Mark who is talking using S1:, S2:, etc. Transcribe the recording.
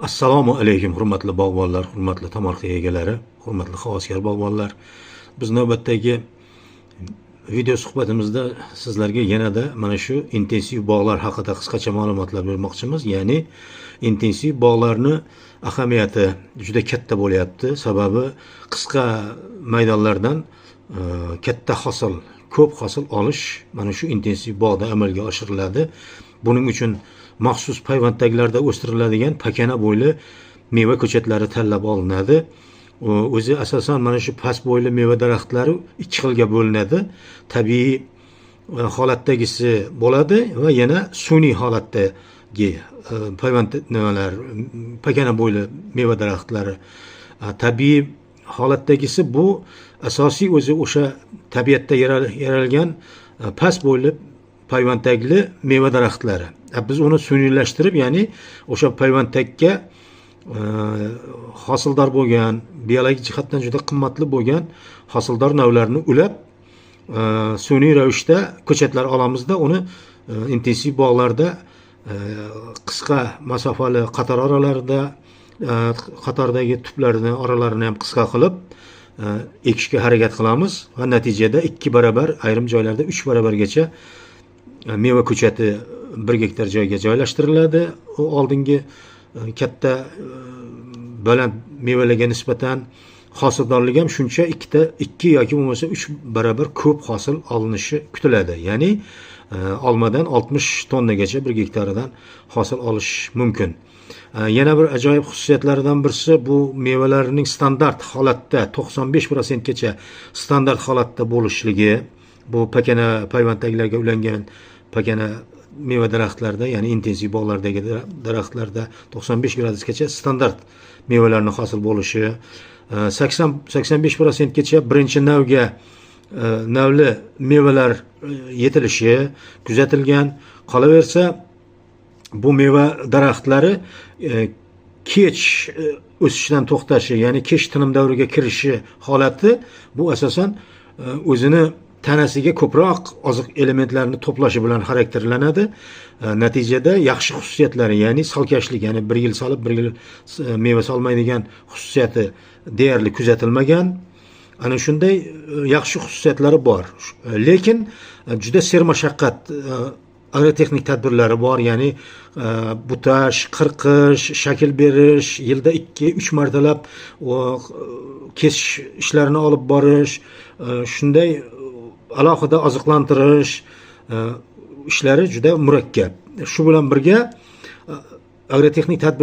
S1: Assalomu alaykum, hurmatli bog'bonlar, hurmatli tomorqa egalari, hurmatli havaskor bog'bonlar. Biz navbatdagi video suhbatimizda sizlarga yanada mana shu intensiv bog'lar haqida qisqacha ma'lumotlar bermoqchimiz. Ya'ni intensiv bog'larni ahamiyati juda katta bo'lyapti. Sababi qisqa maydonlardan katta hosil, ko'p hosil olish mana shu intensiv bog'da amalga oshiriladi. Buning uchun maxsus payvandtaglarda o'stiriladigan pakana bo'yli meva ko'chatlari tanlab olinadi. O'zi asosan mana shu past bo'yli meva daraxtlari ikki xilga bo'linadi. Tabiiy holatdagisi bo'ladi va yana sun'iy holatdagi payvand nimalar, pakana bo'yli meva daraxtlari. Tabiiy holatdagisi bu asosiy o'zi o'sha tabiatda yaralgan past bo'yli payvandtagli meva daraxtlari. Biz uni sun'iylashtirib, ya'ni o'sha payvandtagga hosildor bo'lgan, biologik jihatdan juda qimmatli bo'lgan hosildor navlarni ulab, sun'iy ravishda ko'chatlar olamizda, uni intensiv bog'larda qisqa masofali qator oralarida, qatordagi tuplarni oralarini ham qisqa qilib ekishga harakat qilamiz va natijada 2 barobar, ayrim joylarda 3 barobargacha meva ko'chati 1 gektar joyga joylashtiriladi. U oldingi katta baland mevalarga nisbatan hosildorligi ham shuncha 2 yoki bo'lmasa 3 barobar ko'p hosil olinishi kutiladi. Ya'ni olmadan 60 tonnagacha 1 gektaridan hosil olish mumkin. Yana bir ajoyib xususiyatlaridan birisi bu mevalarning standart holatda 95% gacha standart holatda bo'lishligi. Bu pakana payvandtagilarga ulangan pakana meva daraxtlarida, ya'ni intensiv bog'lardagi daraxtlarda 95 gradusgacha standart mevalarni hosil bo'lishi, 85% gacha birinchi navga navli mevalar yetilishi kuzatilgan. Qolaversa, bu meva daraxtlari kech o'sishdan to'xtashi, ya'ni kech tinim davriga kirishi holati bu asosan o'zini tanasiga ko'proq oziq elementlarini to'plashi bilan xarakterlanadi. Natijada yaxshi xususiyatlari, ya'ni salkashlik, ya'ni bir yil solib, bir yil meva solmaydigan xususiyati deyarli kuzatilmagan. Ana shunday yaxshi xususiyatlari bor. Lekin juda sermashaqqat agrotexnik tadbirlari bor, ya'ni butash, qirqish, shakl berish, yilda 2-3 martalab kesish ishlarini olib borish, shunday alohida oziqlantirish ishlari juda murakkab. Shu bilan birga agrotexnik tadbir